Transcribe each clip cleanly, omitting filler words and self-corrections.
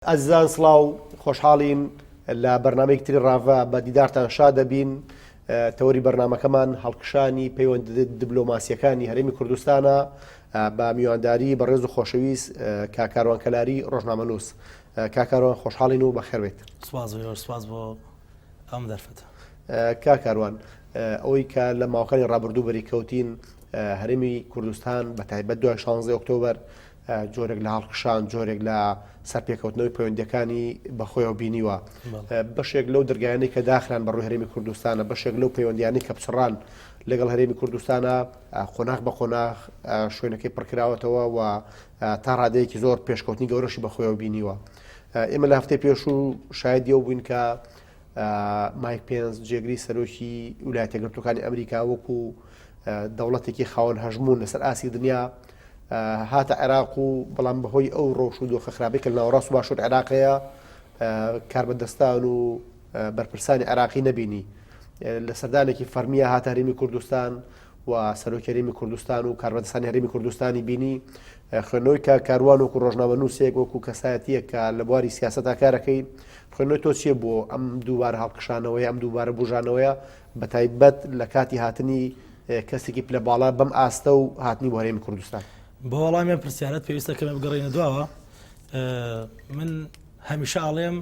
ئازیزان سڵاو، خۆشحاڵین لە بەرنامەیەکی تری ڕاڤە بە دیدارتان شاد دەبین. تەوەری بەرنامەکەمان هەڵکشانی پەیوەندە دبلۆماسیەکانی هەرێمی کوردستانە بە میوانداری بەڕێز و خۆشەویست کاک کاروان کەلاری ڕۆژنامەنووس. کاک کاروان خۆشحاڵین و بەخێربێیت. سپاس بۆ ئێوەش، سپاس بۆ ئەم دەرفەتە. کاک کاروان ئەوەی کە لە ماوەکانی ڕابردوو بەری کەوتین هەرێمی کوردستان بە تایبەت دوای 16 ئۆکتۆبەر جۆرێک لە هەڵکشان، جۆرێک لە سەرپێکەوتنەوەی پەیوەندییەکانی بەخۆیەوە بینیوە. بەشێک لەو دەرگایانەی کە داخران بەڕووی هەرێمی کوردستانە، بەشێک لەو پەیوەندیانەی کە پچڕان لەگەڵ هەرێمی کوردستانە، قۆناغ بە قۆناغ شوێنەکەی پڕکراوەتەوە و تا ڕادەیەکی زۆر پێشکەوتنی گەورەشی بەخۆیەوە بینیوە. ئێمە لە هەفتەی پێشوو شایەدی ئەو بووین کە مایک پێنس جێگری سەرۆکی ویلایەتە یەکگرتووەکانی ئەمریکا وەکو دەوڵەتێکی خاوەن هەژموون لەسەر ئاستی دنیا هاتە عێراق و بەڵام بەهۆی ئەو ڕەوش و دۆخە خراپەی کە لە ناوەڕاست و باشوور عێراق هەیە کاربەدەستان و بەرپرسانی عێراقی نەبینی لە سەردانێکی فەرمیە هاتە هەرێمی کوردستان و سەرۆکی هەرێمی کوردستان و کاربەدەستانی هەرێمی کوردستانی بینی خوێندنەوەی کاک کاروان وەکو ڕۆژنامەنووسێک وەکو کەسایەتیەک کە لە بواری سیاسەتا کارەکەی خوێندنەوەی تۆ چییە بۆ ئەم دووبارە هەڵکشانەوەیە ئەم دووبارە بوژانەوەیە بە تایبەت لە کاتی هاتنی کەسێکی پلە باڵا بەم ئاستە و هاتنی بۆ هەرێمی کوردستان؟ بۆ وەڵامی ئەم پرسیارەت پێویستە کەمێ بگەڕێینە دواوە. من هەمیشە ئەڵێم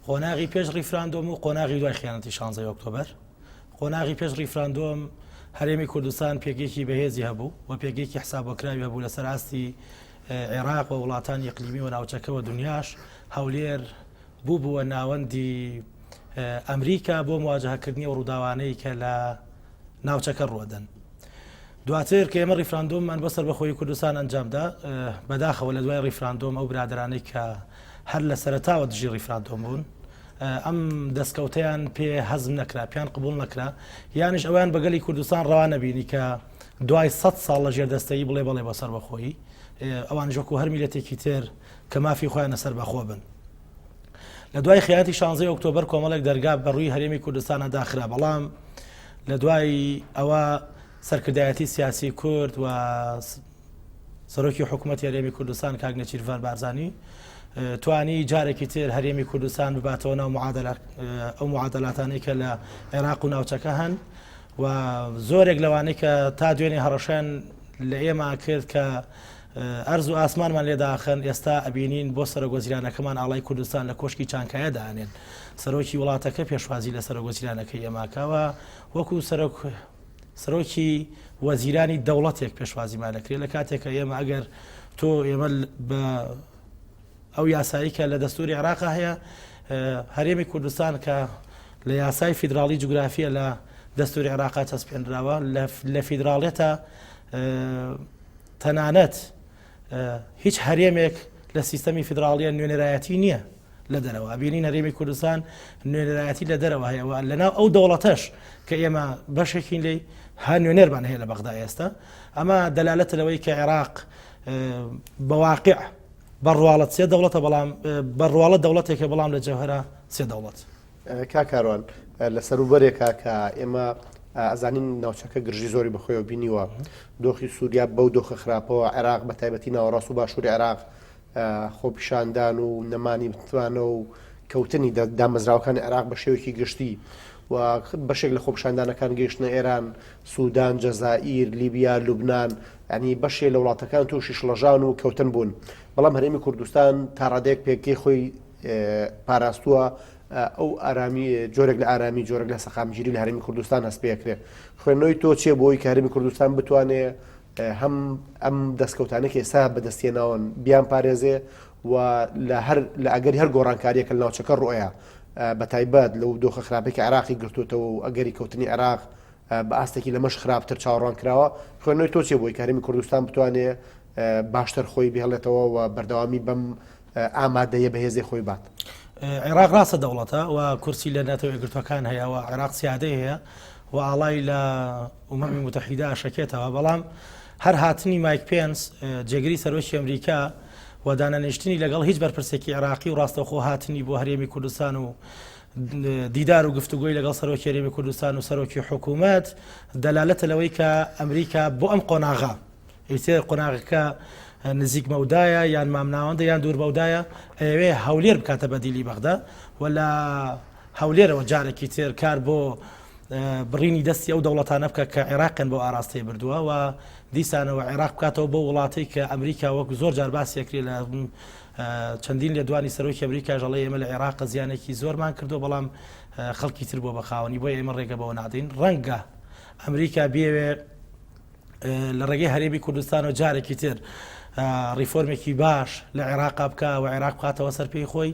قۆناغی پێش ڕیفراندۆم و قۆناغی دوای خیانەتی شانزەی ئۆکتۆبەر. قۆناغی پێش ڕیفراندۆم هەرێمی کوردستان پێگەیەکی بەهێزی هەبوو و پێگەیەکی حسابۆکراوی هەبوو لەسەر ئاستی عێراق و وڵاتانی ئیقلیمی و ناوچەکە و دنیاش. هەولێر بووبووە ناوەندی ئەمریکا بۆ مواجهەکردنی ئەو ڕووداوانەی کە لە ناوچەکە ڕوەدەن. دواتر کە ئێمە ڕیفراندۆممان بۆ سەربەخۆیی کوردستان ئەنجامدا، بەداخەوە لە دوای ڕیفراندۆم ئەو برادەرانەی کە هەر لە سەرەتاوە دژی ڕیفراندۆم بوون، ئەم دەستکەوتەیان پێ هەزم نەکرا، پێیان قبوڵ نەکرا، یانیش ئەویان بە گەلی کوردستان ڕەوا نەبینی کە دوای سەد ساڵ لە ژێردەستەیی بڵێ بەڵێ بۆ سەربەخۆیی، ئەوانیش وەکو هەر میللەتێکی تر کە مافی خۆیانە سەربەخۆ بن. لە دوای خیانەتی شانزەی ئۆکتۆبەر کۆمەڵێک دەرگا بە ڕووی هەرێمی کوردستانە داخرا، بەڵام لە دوای ئەوە سەرکردایەتی سیاسی کورد و سەرۆکی حکوومەتی هەرێمی کوردستان کاک نێچیرڤان بارزانی توانی جارێکی تر هەرێمی کوردستان بباتەوە ناو ئەو معادلاتانەی کە لە عێراق و ناوچەکە هەن و زۆرێک لەوانەی کە تا دوێنێ هەڕەشەیان لە ئێمە کرد کە ئەرز و ئاسمانمان لێ داخەن، ئێستا ئەبینین بۆ سەرۆک وەزیرانەکەمان ئاڵای کوردستان لە کۆشکی چانکایە دائەنێن، سەرۆکی وڵاتەکە پێشوازی لە سەرۆک وەزیرانەکەی ئێمە ئەکا و وەکو سەرۆک سەرۆکی وەزیرانی دەوڵەتێک پێشوازیمان ئەکرێ لە کاتێک کە ئێمە ئەگەر تۆ ئێمە بە ئەو یاسایی کە لە دەستوری عێراقا هەیە هەرێمی کوردستان کە لە یاسای فیدراڵی جوگرافیە لە دەستوری عێراقا چەسپێنراوە لە فیدراڵێتە تەنانەت هیچ هەرێمێک لە سیستەمی فیدراڵیە نوێنەرایەتی نییە لە دەرەوە ئەبینین هەرێمی کوردستان نوێنەرایەتی لە دەرەوە هەیە و لەناو ئەو دەوڵەتەش کە ئێمە بەشێکین لی ها نوێنەرمان هەیە لە بەغدا ئێستا ئەمە دەلالەتە لەوەی کە عێراق بەواقع بە ڕواڵەت سێ دەوڵەتە بەڵام بە ڕواڵەت دەوڵەتێکە بەڵام لە جەوهرە سێ دەوڵەت. کاک کاروان لە سەروبەرێکا کە ئێمە ئەزانین ناوچەکە گرژی زۆری بەخۆیەوە بینیوە دۆخی سووریا بەو دۆخە خراپەوە عێراق بە تایبەتی ناوەڕاست و باشووری عێراق خۆپیشاندان و نەمانی متمانە و کەوتنی دامەزراوەکانی عێراق بە شێوەیەکی گشتی و بەشێک لە خۆپیشاندانەکان گەیشتنە ئێران، سودان، جەزائیر، لیبیا، لوبناان، ینی بەشێ لە وڵاتەکان تووشی شڵەژان و کەوتن بوون. بەڵام هەرێمی کوردستان تا ڕادەیەک پێگەی خۆی پاراستووە ئەو ئارامی جۆرێک لە ئارامی جۆرێک لە سەقامگیری لە هەرێمی کوردستان هەست پێکرێ خوێندنەوەی تۆ چیە بۆی کە هەرێمی کوردستان بتوانێ هەم ئەم دەستکەوتانە کە ئێستا بەدەستێناون بیان پارێزێ و لە هەر لە ئەگەری هەر گۆڕانکاریەکە لە ناوچەکە ڕوئەیە بە تایبەت لەو دۆخە خراپەی کە عێراقی گرتوتەوە و ئەگەری کەوتنی عێراق بە ئاستێکی لەمەش خراپتر چاوەڕوان کراوە خوێندنەوەی تۆ چیە بۆی کە هەرێمی کوردستان بتوانێ باشتر خۆی بهێڵێتەوە و بەردەوامی بەم ئامادەیە بەهێزەی خۆی بات. عێراق ڕاستە دەوڵەتە و کورسی لە نەتەوە یەکگرتووەکان هەیە و عێراق سیادەی هەیە و ئاڵای لە ئومەمی موتەحیدە ئەشەکێتەوە، بەڵام هەر هاتنی مایک پێنس جێگری سەرۆکی ئەمریکا و دانەنیشتنی لەگەڵ هیچ بەرپرسێکی عێراقی و ڕاستەوخۆ هاتنی بۆ هەرێمی کوردستان و دیدار و گفتوگۆی لەگەڵ سەرۆکی هەرێمی کوردستان و سەرۆکی حکوومەت دەلالەتە لەوەی کە ئەمریکا بۆ ئەم قۆناغە ئیتر قۆناغەکە. نزیک مەودایە یان مامناوەندە یان دوور مەودایە ئەیەوێ هەولێر بکاتە بەدیلی بەغدا و لە هەولێرەوە جارێکی تر کار بۆ بڕینی دەستی ئەو دەوڵەتانە بکە کە عێراقیان بۆ ئاراستەی بردووە و دیسانەوە عێراق بکاتەوە بۆ وڵاتەی کە ئەمریکا وەک زۆر جار باسی ئەکرێ لە چەندین لێدوانی سەرۆکی ئەمریکاش ئەڵێ ئێمە لە عێراق زیانێکی زۆرمان کردو بەڵام خەڵکی تر بۆ بە خاوەنی بۆیە ئێمە ڕێگە بەوە نادەین ڕەنگە ئەمریکا بێوێ لە ڕێگەی هەرێمی کوردستانەوە جارێکی تر ڕیفۆرمێکی باش لە عێراقا بکە و عێراق بخاتەوە سەر پێی خۆی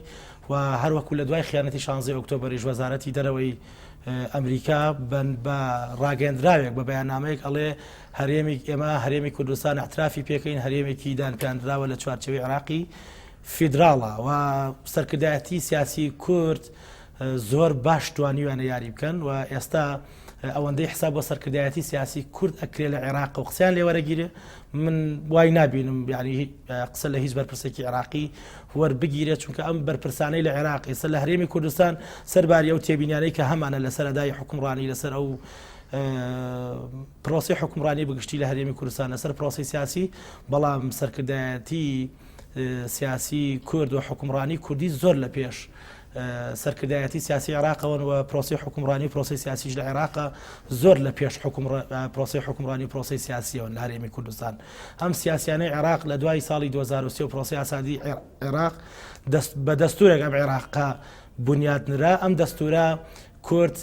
و هەروەکو لە دوای خیانەتی شانزەی ئۆکتۆبەریش وەزارەتی دەرەوەی ئەمریکا بە ڕاگەندراوێک بە بەیاننامەیەک ئەڵێ هەرێمی ئێمە هەرێمی کوردستان اعترافی پێکەین هەرێمێکی دانپیاندراوە لە چوارچێوەی عێراقی فیدراڵە و سەرکردایەتی سیاسی کورد زۆر باش توانیویانە یاری بکەن و ئێستا ئەوەندەی حساب بۆ سەرکردایەتی سیاسی کورد ئەکرێ لە عێراق و قسەیان لێوەرەگیرێ من وای نابینم یعنی قسە لە هیچ بەرپرسێکی عێراقی وەربگیرێت چونکە ئەم بەرپرسانەی لە عێراق ئێستا لە هەرێمی کوردستان سەرباری ئەو تێبینیانەی کە هەمانە لەسەر ئەدای حکومڕانی لەسەر ئەو پرۆسی حکومڕانی بگشتی لە هەرێمی کوردستان لەسەر پرۆسی سیاسی بەڵام سەرکردایەتی سیاسی کورد و حکومڕانی کوردی زۆر لە پێش سەرکردایەتی سیاسی عێراقەوەن و پرۆسی حکومڕانی و پرۆسی سیاسیش لە عێراق زۆر لە پێش پرۆسی حکومڕانی و پرۆسی سیاسیەوە لە هەرێمی کوردستان ئەم سیاسیانەی عێراق لە دوای ساڵی 2023 پرۆسی ئاسادی عێراق دەست بە دەستورێک ئەم عێراقە بنیاتنرا ئەم دەستورە کورد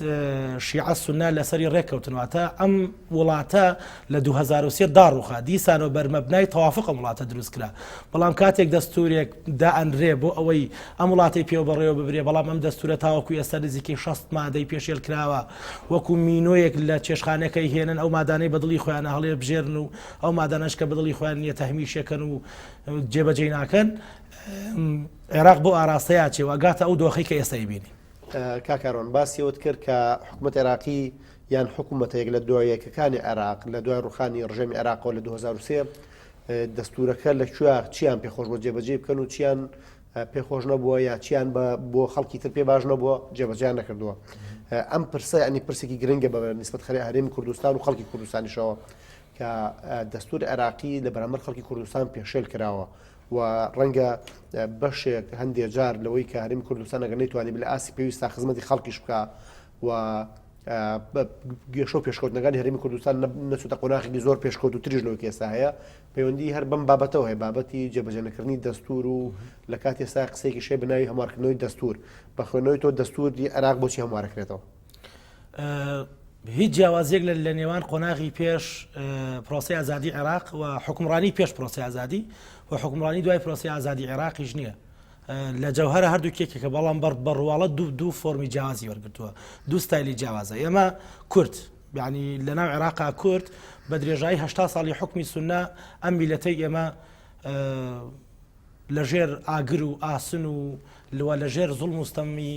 شیعە سونە لەسەری ڕێککەوتن واتە ئەم وڵاتە لە 2023 داڕوخا دیسانەوە بەرمەبنای تەوافق ئەم وڵاتە دروست کرا بەڵام کاتێک دەستورێک دائەنرێ بۆ ئەوەی ئەم وڵاتەی پێوە بەڕێوە ببرێ بەڵام ئەم دەستورە تاوەکو ئێستا نزیکەی 60 مادەی پێشێل کراوە وەکو مینۆیەک لە چێشخانەکەی هێنن ئەو مادانەی بەدڵی خۆیانە هەڵێ بژێرن و ئەو مادانەش کە بەدڵی خۆیان نییە تەهمیشەکەن و جێبەجێی ناکەن عێراق بۆ ئاراستەیە چێ و ئەگاتە ئەو دۆخی کە ئێستا بینی. کاک ئارۆن باسی ئەوەت کرد کە حکومەت عێراقی یان حکوومەتە یەک لە دوایەکەکانی عێراق لە دوای ڕوخانی ڕژێمی عێراقەوە لە 2023 دەستورەکە لە کوێ چیان پێخۆش بۆ جێبەجێ بکەن و چیان پێخۆش نەبووە یا چیان بە بۆ خەڵکی تر پێ باش نەبووە جێبەجیان نەکردووە ئەم پرسە ینی پرسێکی گرنگە بە نسبەت خەری هەرێمی کوردستان و خەڵکی کوردستانیشەوە کە دەستور عێراقی لە بەرامبەر خەڵکی کوردستان پێشێل کراوە و ڕەنگە بەشێک هەندێ جار لەوەی کە هەرێمی کوردستان ئەگەر نەیتوانی لە ئاستی پێویستا خزمەتی خەڵکیش بکا و گێشە و پێشکەوتنەکانی هەرێمی کوردستان نەچوتە قۆناخێکی زۆر پێشکەوت و تریش لەوەی کە ئێستا هەیە پەیوەندی هەر بەم بابەتەوە هەیە بابەتی جێبەجێنەکردنی دەستور و لە کاتی ئێستا قسەیەکی شێ بەناوی هەموارکردنەوەی دەستور بە خوێندنەوەی تۆ دەستوری عێراق بۆچی هەموارەکرێتەوە؟ هیچ جیاوازیەک لە نێوان قۆناغی پێش پرۆسی ئازادی عێراق و حکومڕانی پێش پرۆسی ئازادی و حکومڕانی دوای پرۆسی ئازادی عێراقیش نییە لە جەوهرە هەردوو کێکێکە بەڵام بەر بەڕواڵە دوو دوو فۆرمی جیاوازی وەرگتووە دوو ستایلی جیاوازە ئێمە کورد یعنی لە ناو عێراقا کورد بە درێژایی هه ساڵی حکمی سنە ئەم میلەتەی ئێمە لە ژێر ئاگر و ئاسن و لوە لە ژێر زوڵم و ستەمی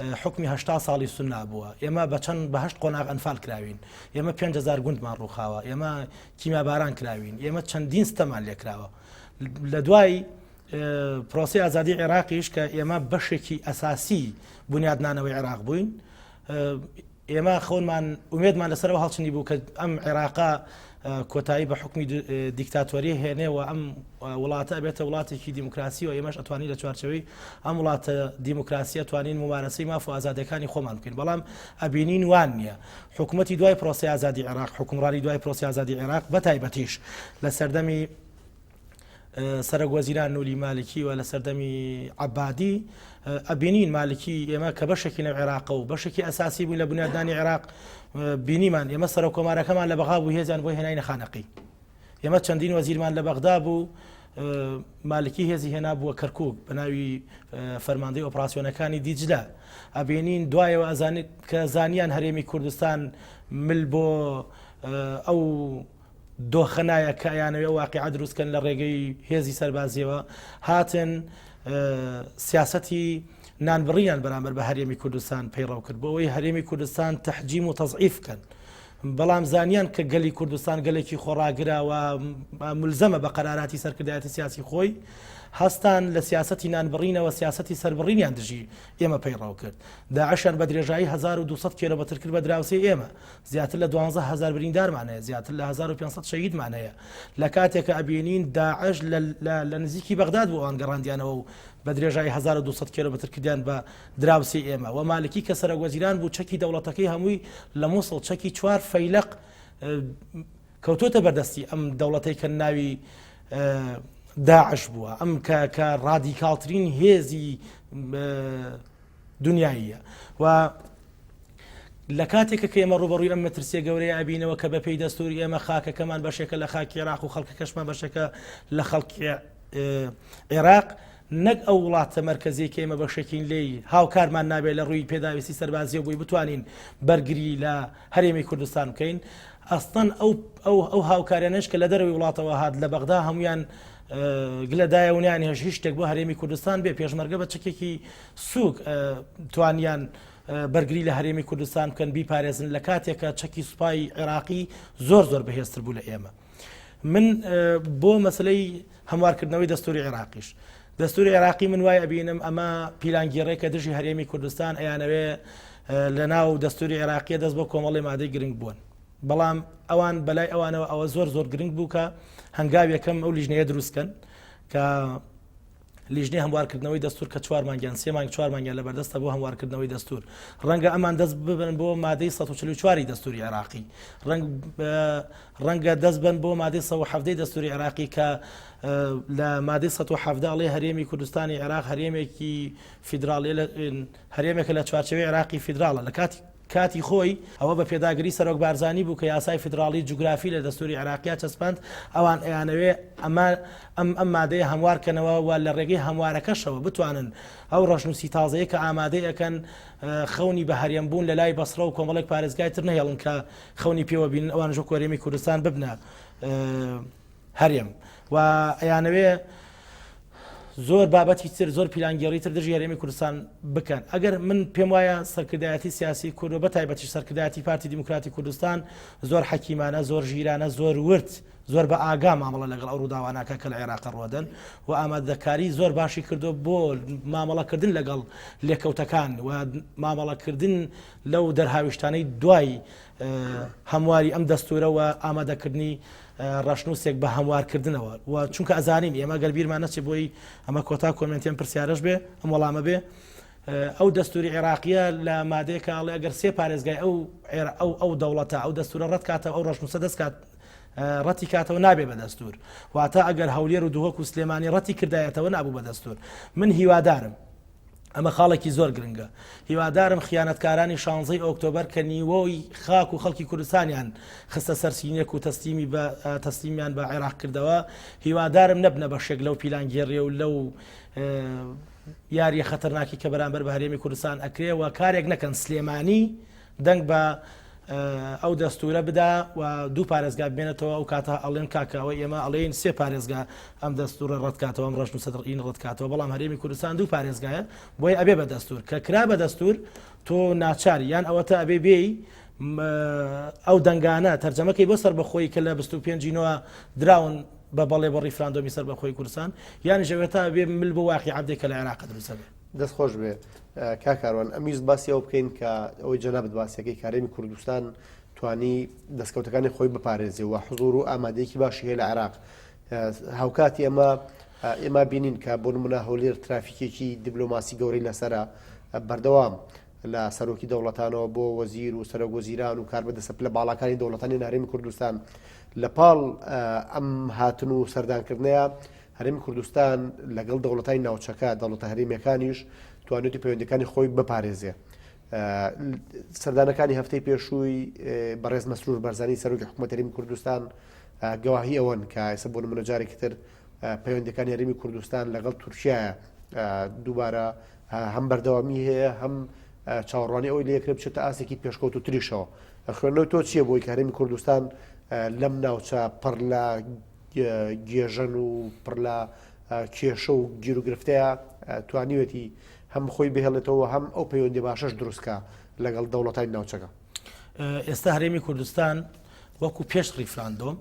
حوکمی 80 ساڵی سوننا بووە ئێمە بە چەند بە هەشت قۆناغ ئەنفال کراوین ئێمە 5000 گوندمان ڕووخاوە ئێمە کیمیاباران کراوین ئێمە چەندین ستەمان لێکراوە لە دوای پرۆسی ئازادی عێراقیش کە ئێمە بەشێکی ئەساسی بنیادنانەوەی عێراق بووین ئێمە خەونمان ئومێدمان لەسەرەوە هەڵچنی بوو کە ئەم عێراقە کۆتایی بە حکومی دیکتاتۆری هێنێ و ئەم وڵاتە ئەبێتە وڵاتێکی دیموکراسی و ئێمەش ئەتوانین لە چوارچەوەی ئەم وڵاتە دیموکراسیە توانین ممارەسەی ماف و ئازادەکانی خۆمان بکەین بەڵام ئەبینین وان نییە حکوومەتی دوای پرۆسی ئازادی عێراق حکومڕانی دوای پرۆسی ئازادی عێراق بە تایبەتیش لە سەردەمی سەرۆک وەزیران نوری مالکی و لە سەردەمی عەبادی ئەبینین مالکی ئێمە کە بەشێکی لەو عێراقە و بەشێکی ئەساسی بووین لە بنیادنانی عێراق بینیمان ئێمە سەرۆک کۆمارەکەمان لە بەغا بوو هێزیان بۆ هێناینە خانەقی ئێمە چەندین وەزیرمان لە بەغدا بوو مالکی هێزی هێنا بووە کەرکک بە ناوی فەرماندەی ئۆپراسیۆنەکانی دیجلە ئەبینین دوایەوە ئەزانیت کە زانیان هەرێمی کوردستان مل بۆ ئەو دۆخە نایە کە ئەیانەوێ ئەو واقیعە دروست کەن لە ڕێگەی هێزی سەربازیەوە هاتن سیاسەتی نانبڕیان بەرامبەر بە هەرێمی کوردستان پەیڕەو کرد بۆ ئەوەی هەرێمی کوردستان تەحجیم و تەزعیف کەن. بەڵام زانیان کە گەلی کوردستان گەلێکی خۆڕاگرە و ملزەمە بە قەراراتی سەرکردایەتی سیاسی خۆی، هەستان لە سیاسەتی نانبڕینەوە سیاسەتی سەربڕینیان دژی ئێمە پەیڕەو کرد. داعشیان بە درێژایی 1200 کێلۆمەتر کرد بە دراوسێی ئێمە. زیاتر لە 12 هەزار بریندارمان هەیە، زیاتر لە 1500 شەهیدمان هەیە. لە کاتێکا ئەبینین داعش لە نزیکی بەغداد بوو ئەوان گەڕاندیانەوە و بە درێژایی 1200 کێلۆمەتر کردیان بە دراوسێی ئێمە و مالکی کە سەرۆک وەزیران بوو چەکی دەوڵەتەکەی هەمووی لە موسڵ چەکی چوار فەیلەق کەوتۆتە بەردەستی ئەم دەوڵەتەی کە ناوی داعش بووە ئەم کە کە ڕادیکاڵترین هێزی دنیاییە و لە کاتێکە کە ئێمە ڕوبەڕووی ئەم مەترسیە گەورەیە ئەبینەوە کە بەپێی دەستوری ئێمە خاکەکەمان بەشێکە لە خاکی عێراق و خەڵکەکەشمان بەشێکە لە خەڵکی عێراق نەک ئەو وڵاتە مەرکەزیەی کە ئێمە بەشێکین لێی هاوکارمان نابێت لە ڕووی پێداویستی سەربازیەوە بۆی بتوانین بەرگری لە هەرێمی کوردستان بکەین ئەستەن ئەو ئەو ئەو هاوکاریانەش کە لە دەرەوەی وڵاتەوە هات لە بەغدا هەمویان گلەدایە و نیان هێش هیچ شتێک بۆ هەرێمی کوردستان بێ پێشمەرگە بە چەکێکی سوک توانیان بەرگری لە هەرێمی کوردستان بکەن بیپارێزن لە کاتێکە چەکی سوپای عێراقی زۆر زۆر بەهێزتر بوو لە ئێمە من بۆ مەسلەی هەموارکردنەوەی دەستوری عێراقیش دەستوری عێراقی من وای ئەبینم ئەمە پیلانگێڕێکە دژی هەرێمی کوردستان ئەیانەوێ لە ناو دەستوری عێراقیە دەست بۆ کۆمەڵی مادەی گرنگ بوون بەڵام ئەوان بەلای ئەوانەوە ئەوە زۆر زۆر گرنگ بوو کە هەنگاو یەکەم ئەو لیژنەیە دروستکەن کە لیژنەی هەموارکردنەوەی دەستور کە چوار مانگیان سێ مانگ چوار مانگیان لەبەردەستە بۆ هەموارکردنەوەی دەستور ڕەنگە ئەمان دەست ببن بۆ مادەی 144 دەستوری عێراقی ڕەنگ ڕەنگە دەست بن بۆ مادەی 117 دەستوری عێراقی کە لە مادەی 117 ئەڵێ هەرێمی کوردستانی عێراق هەرێمێکی فیدراڵی هەرێمێکە لە چوارچێوەی عێراقی فیدراڵە لە کاتی کاتی خۆی، ئەوە بە پێداگری سەرۆک بارزانی بوو کە یاسای فیدراڵی جوگرافی لە دەستووری عێراقیا چەسپاند، ئەوان ئەیانەوێ ئەمە ئەم ئەم مادەیە هەموار کەنەوە و لە ڕێگەی هەموارەکەشەوە بتوانن ئەو ڕەشنووسی تازەیە کە ئامادەی ئەکەن خەونی بە هەرێم بوون لە لای بەسڕە و کۆمەڵێک پارێزگای تر نەهێڵن کە خەونی پێوە بینن ئەوانش وەکو هەرێمی کوردستان ببنە هەرێم و ئەیانەوێ زۆر بابەتی تر زۆر پیلانگێڕی تر دژی هەرێمی کوردستان بکەن ئەگەر من پێم وایە سەرکردایەتی سیاسی کورد و بە تایبەتیش سەرکردایەتی پارتی دیموکراتی کوردستان زۆر حەکیمانە زۆر ژیرانە زۆر ورد زۆر بە ئاگا مامەڵە لەگەڵ ئەو ڕووداوانەکە کە لە عێراق ڕوەدەن و ئامادەکاری زۆر باشی کردو بۆ مامەڵەکردن لەگەڵ لێکەوتەکان و مامەڵەکردن لەو دەرهاویشتانەی دوای هەمواری ئەم دەستورە و ئامادەکردنی ڕەشنووسێک بە هەموارکردنەوە و چونکە ئەزانین ئێمە گەر بیرمان نەچێ بۆی ئەمە کۆتا comment ی ئەم پرسیارەش بێ ئەم وەڵامە بێ ئەو دەستوری عێراقیە لە مادەیەکە ئەڵێ ئەگەر سێ پارێزگای ئەو ئەو ئەو دەوڵەتە ئەو دەستورە ڕەت کاتەوە ئەو ڕەشنووسە دەستکات ڕەتی کاتەوە نابێ بە دەستور واتە ئەگەر هەولێر و دهۆک و سلێمانی ڕەتی کردایەتەوە نابوو بە دەستور من هیوادارم ئەمە خاڵێکی زۆر گرنگە. هیوادارم خیانەتکارانی شانزەی ئۆکتۆبەر کە نیوەی خاک و خەڵکی کوردستانیان خستە سەر سینێک و تەسلیمی بە تەسلیمیان بە عێراق کردەوە، هیوادارم نەبنە بەشێک لەو پیلانگێڕیە و لەو یاریە خەتەرناکی کە بەرامبەر بە هەرێمی کوردستان ئەکرێ و کارێک نەکەن سلێمانی دەنگ بە ئەو دەستورە بدا و دوو پارێزگا بمێنێتەوە ئەو کاتە ئەڵێن کاکە ئەوە ئێمە ئەڵێین سێ پارێزگا ئەم دەستورە ڕەتکاتەوە ئەم ڕەشنووسە ڕین ڕەتکاتەوە بەڵام هەرێمی کوردستان دوو پارێزگایە بۆیە ئەبێ بە دەستور کە کرا بە دەستور تۆ ناچاری یان ئەوەتە ئەبێ بێی ئەو دەنگانە تەرجەمەکەی بۆ سەربەخۆی کە لە 25 نوە دراون بە بەڵێ بۆ ڕیفراندۆمی سەربەخۆی کوردستان یانیش ئەوێتا بێ مل بۆ واقیع عەبدێک کە لە عێراق دروستە بێ. دەست خۆش بێ کاک کاروان ئەمویست باسی ئەوە بکەین کە ئەوەی جەنابت باسیەکەی کە هەرێمی کوردستان توانی دەستکەوتەکانی خۆی بپارێزێ و حزور و ئامادەیەکی باشی هەیە لە عێراق هاوکاتی ئەمە ئێمە بینین کە بۆ نمونە هەولێر ترافیکێکی دیبلۆماسی گەورەی لەسرە بەردەوام لە سەرۆکی دەوڵەتانەوە بۆ وەزیر و سەرۆک وەزیران و کاربەدەستە پلە باڵاکانی دەوڵەتانی هەرێمی کوردستان لە پاڵ ئەم هاتن و سەردانکردنەیە هەرێمی کوردستان لەگەڵ دەوڵەتانی ناوچەکە، دەوڵەتە هەرێمییەکانیش توانیویەتی پەیوەندییەکانی خۆی بپارێزێ. سەردانەکانی هەفتەی پێشووی بەڕێز مەسرور بارزانی سەرۆکی حکوومەت هەرێمی کوردستان گەواهی ئەوەن کە ئێستا بۆ نمونە جارێکی تر پەیوەندیەکانی هەرێمی کوردستان لەگەڵ تورکیا دووبارە هەم بەردەوامی هەیە هەم چاوەڕوانی ئەوەی لەکرێت بچێتە ئاستێکی پێشکەوتوتریشەوە خوێندنەوەی تۆ چییە بۆی کە هەرێمی کوردستان لەم ناوچە پڕ لە گێژەن و پڕ لە کێشە و گیروگرفتەیە توانیوێتی هەم خۆی بهێڵێتەوە هەم ئەو پەیوەندی باشەش دروستکە لەگەڵ دەوڵەتانی ناوچەکە. ئێستا هەرێمی کوردستان وەکو پێش ڕیفراندۆم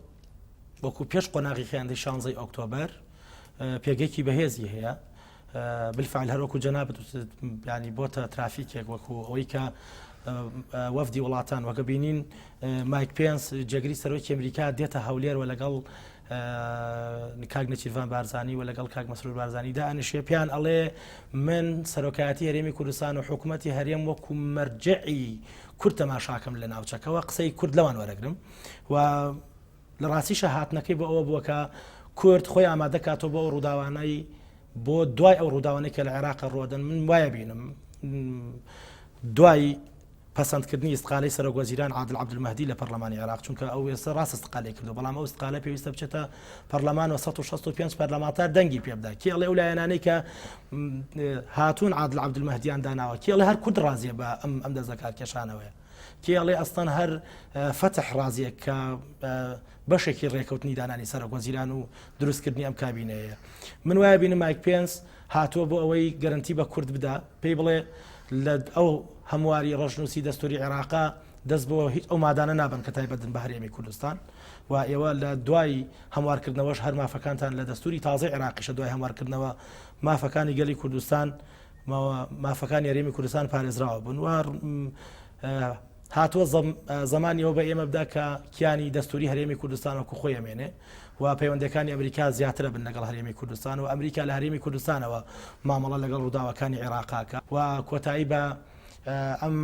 وەکو پێش قۆناغی خیانەتی شانزەی ئۆکتۆبەر پێگەیەکی بەهێزی هەیە بالفعل هەر وەکو جەنابت ینی بۆتە ترافیکێک وەکو ئەوەی کە وەفدی وڵاتان وەکە بینین مایک پێنس جێگری سەرۆکی ئەمریکا دێتە هەولێر و لەگەڵ کاک نەچیرڤان بارزانی و لەگەڵ کاک مەسرور بارزانی دا ئەنیشێ پێیان ئەڵێ من سەرۆکایەتی هەرێمی کوردستان و حکوومەتی هەرێم وەکو مەرجعی کورد تەماشاکەم لە ناوچەکەوە قسەی کورد لەوان وەرەگرم و لە ڕاستیشە هاتنەکەی بۆ ئەوە بووە کە کورد خۆی ئامادە کاتەوە بۆ ئەو ڕووداوانەی بۆ دوای ئەو ڕووداوانەی کە لە عێراق ڕوەدەن من وایە بینم دوای پەسەندکردنی ئیستقالەی سەرۆک وەزیران عادل عەبدولمەهدی لە پەرلەمانی عێراق، چونکە ئەو ئێستا ڕاست ئیستقالەی کردووە، بەڵام ئەو ئیستقالە پێویستە بچێتە پەرلەمان و 165 پەرلەمانتار دەنگی پێ بدا. کێ ئەڵێ ئەو لایەنانەی کە هاتوون عادل عەبدولمەهدیان داناوە؟ کێ ئەڵێ هەر کورد ڕازیە بە ئەم ئەم دەست لەکارکێشانەوەیە؟ کێ ئەڵێ ئەستان هەر فەتح ڕازیە کە بەشێکی ڕێکەوتنی دانانی سەرۆک وەزیران و دروستکردنی ئەم کابینەیە؟ من وایە بینم مایک پێنس هاتووە بۆ ئەوەی گەرەنتی بە کورد بدا، پێی بڵێ لە ئەو هەمواری ڕەشنووسی دەستووری عێراقا دەست بۆ هیچ ئەو مادانە نابەن کە تایبەتن بە هەرێمی کوردستان و ئێوە لە دوای هەموارکردنەوەش هەر مافەکانتان لە دەستووری تازەی عێراقیشە دوای هەموارکردنەوە مافەکانی گەلی کوردستان مافەکانی هەرێمی کوردستان پارێزراوە بوون و هاتووە زەمانی ئەوە بە ئێمە بدا کە کیانی دەستوری هەرێمی کوردستان وەکو خۆی ئەمێنێ و پەیوەندەکانی ئەمریکا زیاترە بن لەگەڵ هەرێمی کوردستان و ئەمریکا لە هەرێمی کوردستانەوە مامەڵە لەگەڵ ڕووداوەکانی عێراقاکە و کۆتایی بە ئەم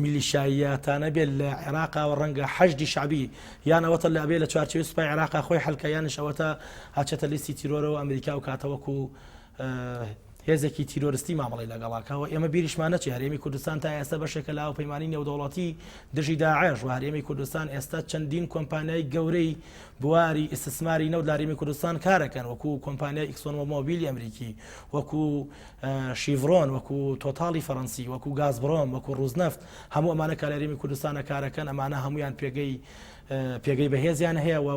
میلیشاییاتانە بێت لە عێراقاوە ڕەنگە حەشدی شعبی یان ئەوەتە لە ئەبێ لە چوارچێوەی سوپای عێراقا خۆی حلکە یانش ئەوەتە هاچێتە لیستی تیرۆرەوە ئەمریکا و کاتەوەکو هێزێکی تیرۆرستی مامەڵەی لەگەڵاکە و ئێمە بیریشمان نەچێ هەرێمی کوردستان تا ئێستا بەشێکە لە هاوپەیمانی نێودەوڵەتی دژی داعش و هەرێمی کوردستان ئێستا چەندین کۆمپانیای گەورەی بواری ئیستسماری نەوت لە هەرێمی کوردستان کارەکەن وەکو کۆمپانیای ئیکسۆن مۆبیلی ئەمریکی وەکو شیڤرۆن وەکو تۆتاڵی فەڕەنسی وەکو گازبرۆم وەکو ڕوزنەفت هەموو ئەمانە کە لە هەرێمی کوردستانە کارەکەن ئەمانە هەمویان پێگەی پێگەی بەهێزیان هەیە و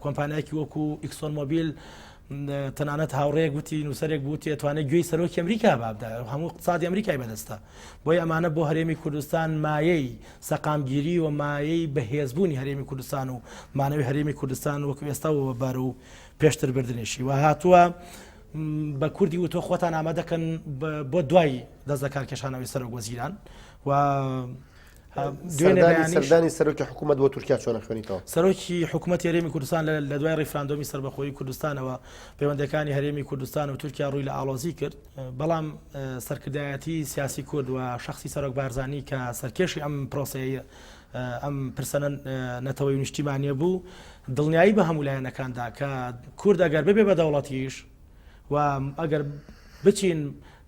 کۆمپانیایەکی وەکو ئیکسۆن مۆبیل تەنانەت هاوڕێیەک وتی نووسەرێک بوو وتی ئەتوانێت گوێی سەرۆکی ئەمریکا بابدا هەموو اقتصادی ئەمریکای بەدەستە بۆی ئەمانە بۆ هەرێمی کوردستان مایەی سەقامگیری و مایەی بەهێزبوونی هەرێمی کوردستان و مانەوەی هەرێمی کوردستان وەکو ئێستا و بەر و پێشتر بردنیشی و هاتووە بە کوردی وتۆ خۆتان ئامادەکەن بۆ دوای دەست لە کارکێشانەوەی سەرۆک وەزیران و دوێنێ سەردانی سەرۆکی حکوومەت بۆ تورکیا چۆن خوێنیتەوە؟ سەرۆکی حکوومەت هەرێمی کوردستان لە دوای ڕیفراندۆمی سەربەخۆیی کوردستانەوە پەیوەندەکانی هەرێمی کوردستان و تورکیا ڕووی لە ئاڵۆزی کرد بەڵام سەرکردایەتی سیاسی کورد و شخصی سەرۆک بارزانی کە سەرکێشی ئەم پرۆسەیە ئەم پرسە نەتەوەی نیشتیمانیە بوو دڵنیایی بە هەموو لایەنەکاندا کە کورد ئەگەر ببێ بە دەوڵەتیش و ئەگەر بچین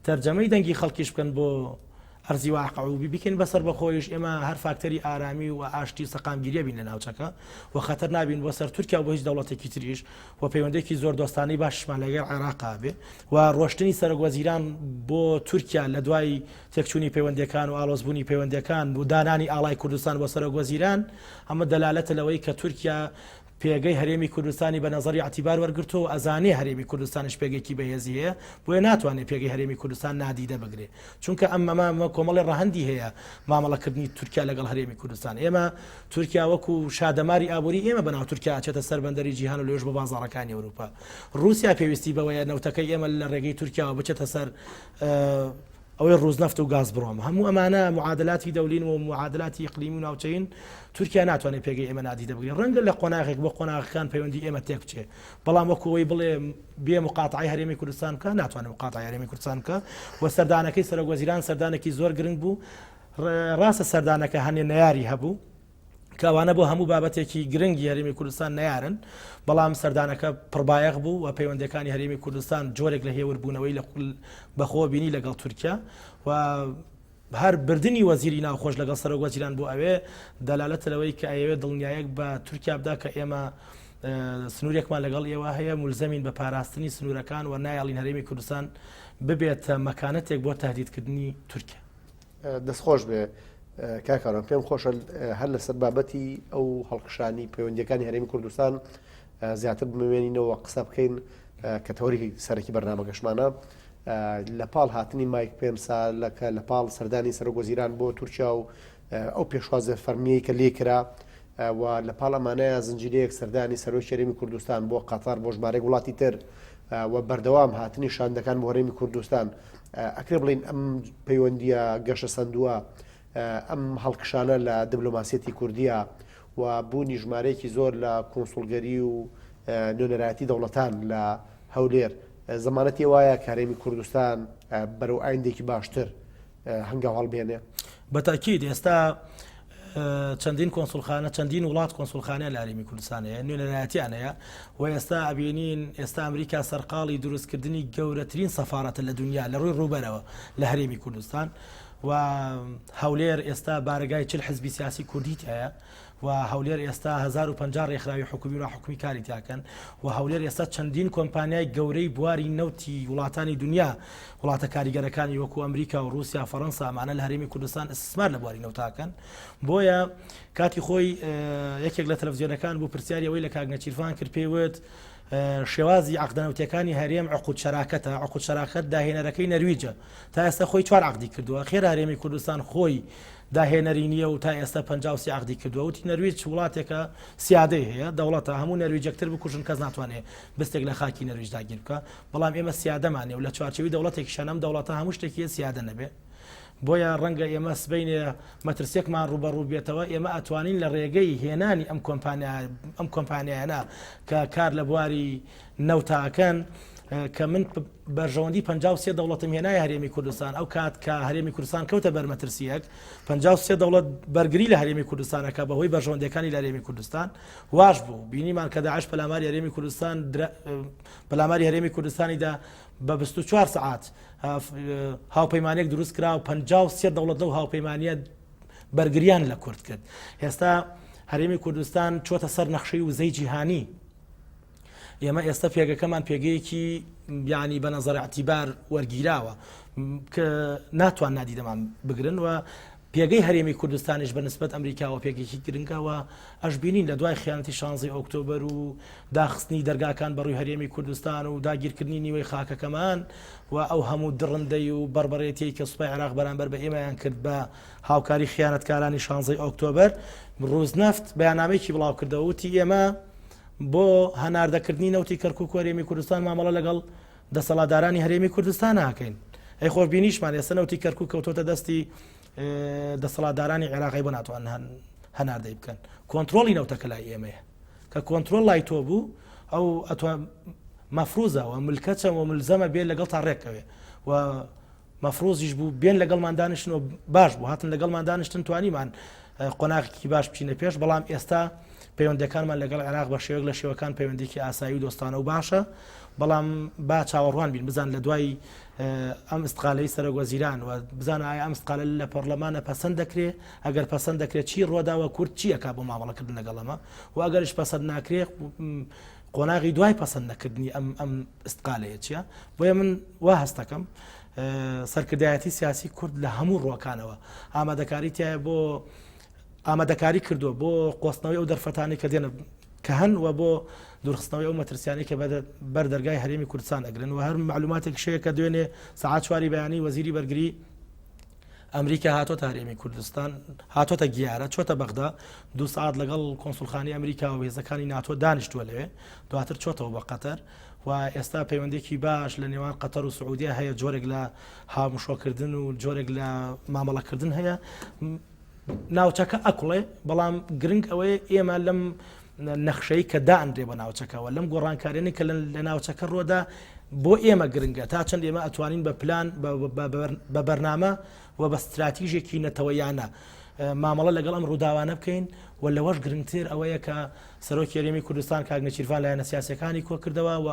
تەرجەمەی دەنگی خەڵکیش بکەن بۆ ئەرزی واقع و بیکەین بە سەربەخۆیش ئێمە هەر فاکتەری ئارامی و ئاشتی و سەقامگیریە بین لە ناوچەکە و خەتەر نابین بۆ سەر تورکیا و بۆ هیچ دەوڵەتێکی تریش و پەیوەندێکی زۆر دۆستانەی باشمان لەگەڵ عێراقا بێ و ڕۆشتنی سەرۆک وەزیران بۆ تورکیا لە دوای تێکچوونی پەیوەندیەکان و ئاڵۆزبوونی پەیوەندیەکان و دانانی ئاڵای کوردستان بۆ سەرۆک وەزیران ئەمە دەلالەتە لەوەی کە تورکیا پێگەی هەرێمی کوردستانی بە نەزەری ئیعتیبار وەرگرتووە و ئەزانێ هەرێمی کوردستانیش پێگەیەکی بەهێزی هەیە، بۆیە ناتوانێ پێگەی هەرێمی کوردستان نادیدە بگرێ. چونکە ئەم ئەمە کۆمەڵێ ڕەهەندی هەیە مامەڵەکردنی تورکیا لەگەڵ هەرێمی کوردستان. ئێمە تورکیا وەکو شادەماری ئابووری ئێمە بەناو تورکیا ئەچێتە سەر بەندەری جیهان و لەوێش بۆ بازاڕەکانی ئەوروپا. ڕووسیا پێویستی بەوەیە نەوتەکەی ئێمە لە ڕێگەی تورکیاوە بچێتە سەر ئەوەی ڕوزنەفت و گازبرۆم هەموو ئەمانە معادلاتی دەولین و معادلاتی ئیقلیمی و ناوچەین تورکیا ناتوانێت پێگەی ئێمە نادیدە بگرێت ڕەنگە لە قۆناغێک بۆ قۆناغەکان پەیوەندی ئێمە تێک بچێ بەڵام وەکو ئەوەی بڵێ بێ مقاتعی هەرێمی کوردستان بکە ناتوانێت مقاتعی هەرێمی کوردستان بکە و سەردانەکەی سەرۆک وەزیران سەردانێکی زۆر گرنگ بوو ڕاستە سەردانەکە هەنێ نەیاری هەبوو کە ئەوانە بۆ هەموو بابەتێکی گرنگی هەرێمی کوردستان نەیارن، بەڵام سەردانەکە پڕبایەخ بوو و پەیوەندییەکانی هەرێمی کوردستان جۆرێک لە هێوربوونەوەی بەخۆوە بینی لەگەڵ تورکیا و هەر بردنی وەزیری ناوخۆش لەگەڵ سەرۆک وەزیران بۆ ئەوێ دەلالەتە لەوەی کە ئەیەوێت دڵنیایەک بە تورکیا بدا کە ئێمە سنوورێکمان لەگەڵ ئێوە هەیە مولزەمین بە پاراستنی سنوورەکان و نایەڵین هەرێمی کوردستان ببێتە مەکانەتێک بۆ تهدیدکردنی تورکیا. دەست خۆش بێ کاک ئارام پێم خۆشە هەر لەسەر بابەتی ئەو هەڵکشانی پەیوەندیەکانی هەرێمی کوردستان زیاتر بمێنینەوە قسە بکەین کە تەوەری سەرەکی بەرنامەکەشمانە لە پاڵ هاتنی مایک پێنسا لەکە لە پاڵ سەردانی سەرۆک وەزیران بۆ تورکیا و ئەو پێشوازە فەرمیەی کە لێ کرا و لە پاڵ ئەمانەیە زنجیرەیەک سەردانی سەرۆکی هەرێمی کوردستان بۆ قەتەر بۆ ژمارەیەک وڵاتی تر و بەردەوام هاتنی شاندەکان بۆ هەرێمی کوردستان ئەکرێ بڵین ئەم پەیوەندیە گەشەسەندووە ئەم هەڵکشانە لە دبلۆماسیەتی کوردیە و بوونی ژمارەیەکی زۆر لە کونسوڵگەری و نوێنەرایەتی دەوڵەتان لە هەولێر زەمانەتی وایە کە هەرێمی کوردستان بەرەو ئایندێکی باشتر هەنگاو هەڵبێنێ؟ بە تاکید ئێستا چەندین کۆنسولخانە چەندین وڵات کۆنسولخانە لە هەرێمی کوردستان هەیە نوێنەرایەتیان هەیە و ئێستا ئەبینین ئێستا ئەمریکا سەرقاڵی دروستکردنی گەورەترین سەفارەتە لە دنیا لە ڕووی ڕووبەرەوە لە هەرێمی کوردستان و هەولێر ئێستا بارەگای چل حزبی سیاسی کوردی تایە و هەولێر ئێستا 1050 ڕێکخراوی حکومی و ناحکومی کاری تیاکەن و هەولێر ئێستا چەندین کۆمپانیای گەورەی بواری نەوتی وڵاتانی دنیا وڵاتە کاریگەرەکانی وەکو ئەمریکا و رووسیا فەڕەنسا ئەمانە لە هەرێمی کوردستان ئیستسمار لە بواری نەوتاکەن بۆیە کاتی خۆی یەکێک لە تەلەڤزیۆنەکان بوو پرسیاری ئەوەی لە کاک نەچیرڤان کرد پێی وت شێوازی عقدە نەوتیەکانی هەرێم عقود شەراکەتە عقود شەراکەت داهێنەرەکەی نەرویجە تا ئێستا خۆی چوار عقدی کردووە خێر هەرێمی کوردستان خۆی داهێنەری نییە و تا ئێستا 53 عقدی کردووە وتی نەرویج وڵاتێکە سیادەی هەیە دەوڵەتە هەموو نەرویجەکتر بکوژن کەس ناتوانێت بستێک لە خاکی نەرویج داگیر بکە بەڵام ئێمە سیادەمان نیە و لە چوارچێوی دەوڵەتێکیشان ئەم دەوڵەتە هەموو شتێکی سیادە نەبێ بۆیە ڕەنگە ئێمە سبەینێ مەترسیەکمان ڕووبەڕوو بێتەوە ئێمە ئەتوانین لە ڕێگەی هێنانی ئەم کۆمپانیا ئەم کۆمپانیایانە کە کار لە بواری نەوتاکەن کە من بەرژەوەندی 53 دەوڵەتم هێنای هەرێمی کوردستان ئەو کات کە هەرێمی کوردستان کەوتە بەر مەترسیەک 53 دەوڵەت بەرگری لە هەرێمی کوردستانەکە بەهۆی بەرژەوەندەکانی لە هەرێمی کوردستان واش بوو بینیمان کە داعش پەلاماری هەرێمی کوردستان پەلاماری هەرێمی کوردستانی دا بە 24 سەعات هاوپەیمانێک دروست کرا و 53 دەوڵەت لەو هاوپەیمانیە بەرگریان لە کورد کرد ئێستا هەرێمی کوردستان چۆتە سەر نەخشەی وزەی جیهانی ئێمە ئێستا پێگەکەمان پێگەیەکی بیانی بە نەزەر اعتیبار وەرگیراوە کە ناتوان نادیدەمان بگرن و پێگەی هەرێمی کوردستانیش بە نسبەت ئەمریکاوە پێگەیەکی گرنگە و ئەشبینین لە دوای خیانەتی شانزەی ئۆکتۆبەر و داخستنی دەرگاکان بەڕووی هەرێمی کوردستان و داگیرکردنی نیوەی خاکەکەمان و ئەو هەموو دڕندەی و بەربەرێتیەی کە سوپای عێراق بەرامبەر بە ئێمەیان کرد بە هاوکاری خیانەتکارانی شانزەی ئۆکتۆبەر ڕوزنەفت بەیاننامەیەکی بڵاوکردەوە وتی ئێمە بۆ هەناردەکردنی نەوتی کەرکوک و هەرێمی کوردستان مامەڵە لەگەڵ دەسەڵاتدارانی هەرێمی کوردستان ناکەین ئەی خۆ بینیشمان ئێستا نەوتی کەرکوک کەوتۆتە دەستی دەسەڵاتدارانی عێراقی بۆ ناتوان هەناردەی بکەن کۆنتترۆلی نەوتەکە لای ئێمەیە کە کۆنتترۆل لای تۆ بوو ئەو ئەتوان مەفروزەوە ملکەچە و ملزەمە بێ لەگەڵ تا ڕێکەوێ و مەفروزیش بوو بێن لەگەڵمان دانیشتن و باش بوو هاتن لەگەڵمان دانیشتن توانیمان قۆناغێکی باش بچینە پێش بەڵام ئێستا پەیوەندەکانمان لەگەڵ عێراق بە شێوەیەک لە شێوەکان پەیوەندێکی ئاسایی و دۆستانە و باشە بەڵام با چاوەڕوان بین بزان لە دوای ئەم ئستقالەی سەرۆک وەزیران و بزانە ئایا ئەم ئستقالە لە پەرلەمانە پەسەند دەکرێ ئەگەر پەسەند دەکرێت چی ڕوەداوە کورد چیەکە بۆ مامەڵەکردن لەگەڵ ئەمە و ئەگەرش پەسەند ناکرێ قۆناغی دوای پەسەند نەکردنی ئەم ئەم ئستقالەیە چییە بۆیە من وا هەستەکەم سەرکردایەتی سیاسی کورد لە هەموو ڕووەکانەوە ئامادەکاری تایە بۆ ئامادەکاری کردووە بۆ قۆستنەوەی ئەو دەرفەتانی کە دێنە کە هەن و بۆ دوورخستنەوەی ئەو مەترسیانەی کە بەر دەرگای هەرێمی کوردستان ئەگرن و هەر معلوماتێک شەیە کە دوێنێ سەعات چواری بەیانی وەزیری بەرگری ئەمریکا هاتۆتە هەرێمی کوردستان هاتۆتە گیارە چۆتە بەغدا دو سعات لەگەڵ کۆنسولخانی ئەمریکا و هێزەکانی ناتۆ دانیشتووە لەوێ دواتر چۆتەوە بە قەتەر و ئێستا پەیوەندێکی باش لە نێوان قەتەر و سعودیە هەیە جۆرێک لە هاومشۆکردن و جۆرێک لە مامەڵەکردن هەیە ناوچەکە ئەکوڵێ بەڵام گرنگ ئەوەیە ئێمە لەم نەخشەی کە دانرێ بە ناوچەکەەوە لەم گۆڕانکاریانی کە لە ناوچەکە ڕۆدا بۆ ئێمە گرنگە تا چەند ئێمە ئەتوانین بە پلان بە بەرنامە و بە ستراتیژێکی نەتەوەیانە مامەڵە لەگەڵ ئەم ڕووداوانە بکەین و لەوەش گرنگتر ئەوەیە کە سەرۆکی هەرێمی کوردستان کاک نێچیرڤان لایەنە سیاسیەکانی کۆکردەوە و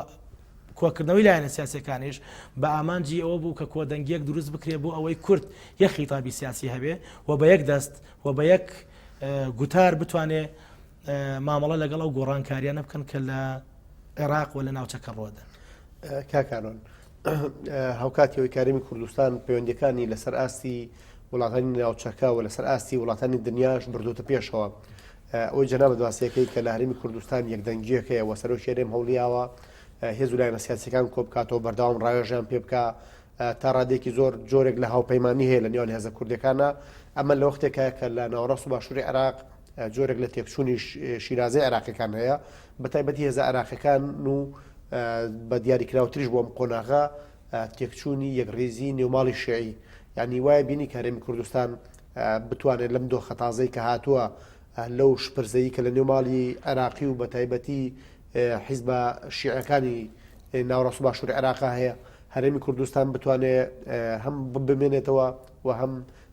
کۆکردنەوەی لایەنە سیاسیەکانیش بە ئامانجی ئەوە بوو کە کۆدەنگیەک دروست بکرێ بۆ ئەوەی کورد یەک خیتابی سیاسی هەبێ و بە یەک دەست و بە یەک گوتار بتوانێ مامەڵە لەگەڵ ئەو گۆڕانکاریانە بکەن کە لە عێراق و لە ناوچەکە ڕۆدەن. کاکانۆن هاوکاتی ئەوەی کارمی کوردستان پەیوەندەکانی لەسەر ئاستی وڵاتانی ناوچەکە و لەسەر ئاستی وڵاتانی دنیاش بردوتە پێشەوە ئەوەی جەنابت باسیەکەی کە لە هەرێمی کوردستان یەکدەنگیەک هەیە و سەرۆکی هەرێم هەوڵیاوە هێز و لایەنە سیاسیەکان کۆبکاتەوە بەردەوام ڕاوێژیان پێ بکا. تا ڕادێکی زۆر جۆرێک لە هاوپەیمانی هەیە لە نێوان هێزە کوردەکانە ئەمە لە وەختێکە کە لە ناوەڕاست و باشووری عێراق جۆرێک لە تێکچوونی شیرازەی عێراقیەکان هەیە بە تایبەتی هێزە عێراقیەکان و بە دیاریکراوتریش بۆ ئەم قۆناغە تێکچوونی یەکڕیزی نێوماڵی شیعی یعنی وایە بینی کە هەرێمی کوردستان بتوانێت لەم دۆخە تازەی کە هاتووە لەو شپرزەیی کە لە نێو ماڵی عێراقی و بە تایبەتی حیزبە شیعەکانی ناوەڕاست و باشووری عێراقا هەیە هەرێمی کوردستان بتوانێت هەم بمێنێتەوە و هەم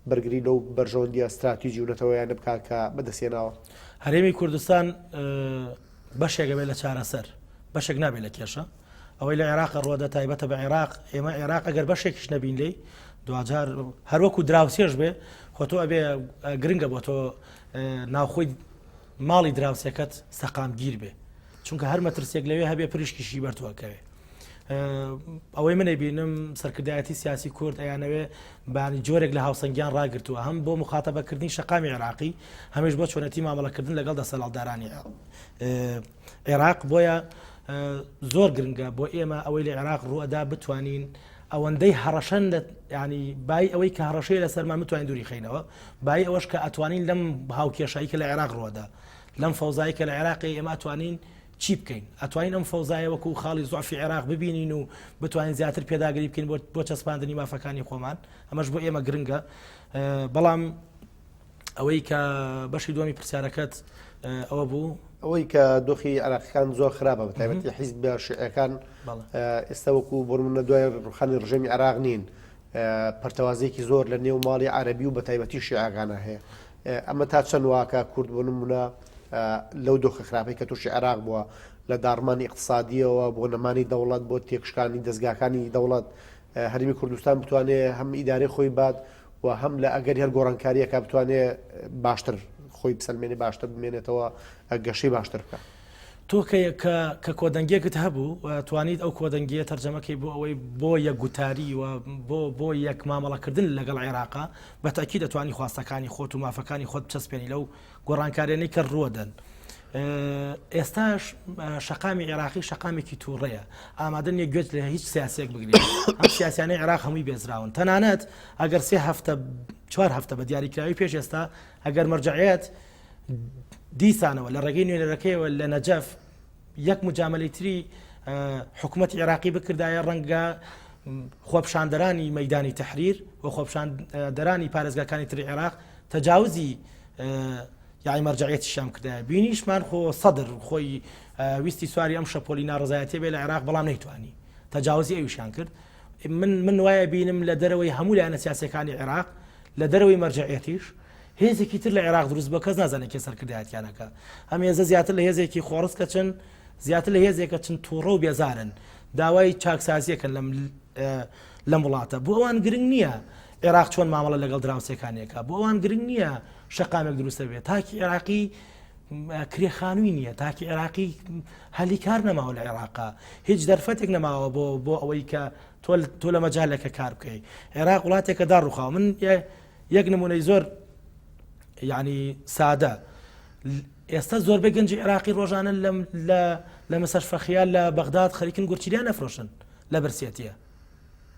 بەرگری لەو بەرژەوەندیە ستراتیجی و نەتەوەیانە بکات کە بەدەستهێناوە. هەرێمی کوردستان بەشێک ئەبێت لە چارەسەر، بەشێک نابێت لە کێشە. ئەوەی لە عێراق ڕوەدە تایبەتە بە عێراق، ئێمە عێراق ئەگەر بەشێکیش نەبین لێی دواجار هەروەکو دراوسێش بێ خۆ تۆ ئەبێ گرنگە بۆ تۆ ناوخۆی ماڵی دراوسێکەت سەقامگیر بێ چونکە هەر مەترسێک لەوێ هەبێ پریشکیشی بەر تۆ ئەکەوێ. ئەوەی من ئەیبینم سەرکردایەتی سیاسی کورد ئەیانەوێ بانی جۆرێک لە هاوسەنگیان ڕاگرتووە هەم بۆ مخاتەبەکردنی شەقامی عێراقی هەمیش بۆ چۆنەتی مامەڵەکردن لەگەڵ دەسەڵاتدارانی عێراق بۆیە زۆر گرنگە بۆ ئێمە ئەوەی لە عێراق ڕوئەدا بتوانین ئەوەندەی هەڕەشەن لە ینی بای ئەوەی کە هەڕەشەیە لە سەرمان بتوانین دووری خەینەوە بای ئەوەش کە ئەتوانین لەم هاوکێشایی کە لە عێراق ڕوەدا لەم فەوزایی کە لە عێراقی ئێمە ئەتوانین چی بکەین؟ ئەتوانین ئەم فەوزایە وەکو خاڵی زوعفی عێراق ببینین و بتوانین زیاتر پێداگری بکەین بۆ چەسپاندنی مافەکانی خۆمان، ئەمەش بۆ ئێمە گرنگە. بەڵام ئەوەی کە بەشی دووەمی پرسیارەکەت ئەوە بوو. ئەوەی کە دۆخی عێراقیەکان زۆر خراپە بە تایبەتی حیزبە شیعەکان ئێستا وەکو بۆ نمونە دوای ڕوخانی ڕژێمی عێراق نین پەرتەوازەیەکی زۆر لە نێو ماڵی عەرەبی و بە تایبەتی شیعەکانە هەیە ئەمە تا چەند واکە کورد بۆ نمونە لەو دۆخە خراپەی کە تووشی عێراق بووە لە داڕمانی ئیقتسادیەوە بۆ نەمانی دەوڵەت بۆ تێکشکانی دەزگاکانی دەوڵەت هەرمی کوردستان بتوانێ هەم ئیدارەی خۆی بات و هەم لە ئەگەری هەر گۆڕانکاریەکە بتوانێ باشتر خۆی بسەلمێنێ باشتر بمێنێتەوە گەشەی باشتر بکە. تۆ کە کە کە کۆدەنگیەکت هەبوو و توانیت ئەو کۆدەنگیە تەرجەمەکەی بۆ ئەوەی بۆ یەک گوتاری و بۆ بۆ یەک مامەڵەکردن لەگەڵ عێراقا بە تەئکید ئەتوانی خواستەکانی خۆت و مافەکانی خۆت بچەسپێنی لەو گۆڕانکاریانەی کە ڕووەدەن. ئێستاش شەقامی عێراقی شەقامێکی تووڕەیە ئامادە نیە گوێت لە هیچ سیاسێک بگرێت ئەم سیاسیانەی عێراق هەمووی بێزراون تەنانەت ئەگەر سێ هەفتە چوار هەفتە بە دیاریکراوی پێش ئێستا ئەگەر مەرجعیەت دیسانەوە لە ڕێگەی نوێنەرەکەیەوە لە نەجەف یەک مجاملەی تری حکوومەتی عێراقی بکردایە ڕەنگە خۆپشاندەرانی مەدانی تحریر و خۆپشاندەرانی پارێزگاکانی تری عێراق تەجاوزی یاعی مەرجعیەتیشیان کردایە بینیشمان خۆ سەدر خۆی ویستی سواری ئەم شەپۆلی ناڕزایەتی بێ لە عێراق بەڵام نەیتوانی تەجاوزی ئەویشیان کرد من من وایە بینم لە دەرەوەی هەموو لایەنە سیاسەکانی عێراق لە دەرەوەی مەرجعیەتیش هێزێکی تر لە عێراق دروست بووە کەس نازانێت کێ سەرکردایەتیان ئەکا ئەم هێزە زیاتر لە هێزێکی خۆڕسکە چن زیاتر لە هێزێکە چن تووڕە و بێزارن داوای چاکسازیەکەن لەم لەم وڵاتە بۆ ئەوان گرنگ نییە عێراق چۆن مامەڵە لەگەڵ دراوسێکانێکە بۆ ئەوان گرنگ نییە شەقامێک دروستە بێت تاکی عێراقی کرێخانووی نییە تاکی عێراقی هەلی کار نەماوە لە عێراقا هیچ دەرفەتێک نەماوە بۆ بۆ ئەوەی کە تۆ تۆ لە مەجالەکە کار بکەیت عێراق وڵاتێکە داڕوخاوە من یەک نمونەی زۆر یعنی سادە ئێستا زۆربەی گەنجی عێراقی ڕۆژانە لەم لە لە مەسەر فەخیا لە بەغداد خەریکن گورچیلیان نەفرۆشن لە برسێتیە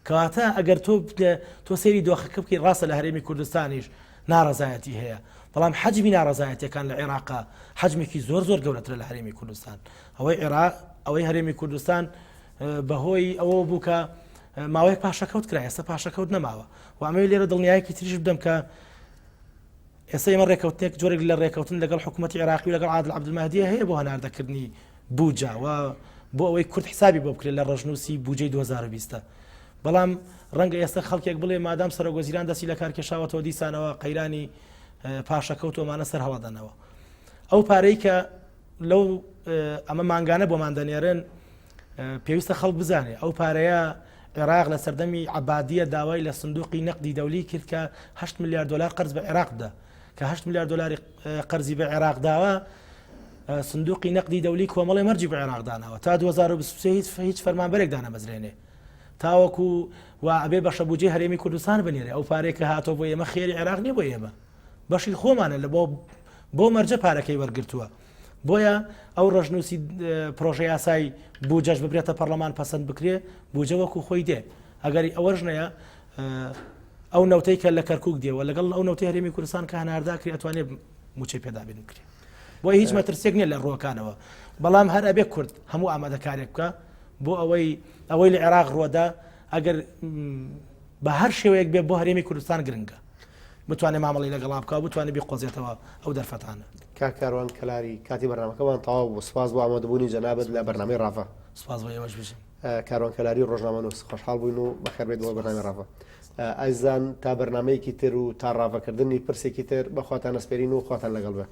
کەواتە ئەگەر تۆ تۆ سەیری دۆخەکە بکەی ڕاستە لە هەرێمی کوردستانیش ناڕزایەتی هەیە بەڵام حەجمی ناڕزایەتەکان لە عێراقا حەجمێکی زۆر زۆر گەورەترە لە هەرێمی کوردستان ئەوەی عێراق ئەوەی هەرێمی کوردستان بەهۆی ئەوە بوو کە ماوەیەک پاشەکەوت کرا ئێستا پاشەکەوت نەماوە و ئەمەوێ لێرە دڵنیایەکی تریش بدەم کە ئێستا ئێمە ڕێکەوتنێک جۆرێک لە ڕێکەوتن لەگەڵ حکوومەتی عێراقی و لەگەڵ عادل عەبدولمەهدی هەیە بۆ هەناردەکردنی بوجە و بۆ ئەوەی کورد حسابی بۆ بکرێت لە ڕەشنووسی بودجەی 2020 بەڵام ڕەنگە ئێستا خەڵکێک بڵێ مادام سەرۆک وەزیران دەستی لە کار کێشاوەتەوە دیسانەوە قەیرانی پاشەکەوت ئەمانە سەر هەڵەدەنەوە ئەو پارەی کە لەو ئەمە مانگانە بۆمان دەنێرن پێویستە خەڵک بزانێ ئەو پارەیە عێراق لە سەردەمی عەبادیە داوای لە سندوقی نەقدی دەولی کرد کە 8 ملیار دلار قەرز بە عێراق بدە کە 8 ملیار دلاری قەرزی بە عێراق داوە سندوقی نەقدی دەولی کۆمەڵی مەرجی بە عێراق داناوە تا 2023 هیچ هیچ فەرمانبەرێک دانەمەزرێنێ تاوەکو و ئەبێ بەشە بودجەی هەرێمی کوردستان بنێرێ ئەو پارەیە کە هاتۆ بۆ ئێمە خێری عێراق نییە بۆ ئێمە بەشی خۆمانە لە بۆ بۆ مەرجە پارەکەی وەرگتووە بۆیە ئەو ڕەشنووسی پرۆژە یاسای بوجەش ببرێتە پەرلەمان پەسەند بکرێ بوجە وەکو خۆی دێ. ئەگەری ئەوەش نەیە ئەو نەوتەی کە لە کەرکک دێوە لەگەڵ ئەو نەوتی هەرێمی کوردستان کە هەنارداکری ئەتوانێت موچەی پێدابین بکرێت بۆ هیچ مەترسێک نییە لە ڕووەکانەوە بەڵام هەر ئەبێ کورد هەموو ئامادەکارێک بکە بۆ ئەوەی ئەوەی لە عێراق ڕووەدا ئەگەر بە هەر شێوەیەک بێ بۆ هەرێمی کوردستان گرنگە بتوانێت مامەڵی لەگەڵا بکە بتوانێت بیقۆزێتەوە ئەو دەرفەتانە. کاک کاروان کەلاری کاتی بەرنامەکەمان تەواو بوو سپاس بۆ ئامادەبوونی جەنابت لە بەرنامەی ڕاڤە. سپاس بۆ ئێوەش بژین. کاروان کەلاری ڕۆژنامەنووس خۆشحاڵ بووین و بەخێربێیت بۆ بەرنامەی ڕاڤە. ئازیزان تا بەرنامەیەکی تر و تا ڕاڤەکردنی پرسێکی تر بە خواتان ئەسپێرین و خواتان لەگەڵ بێ.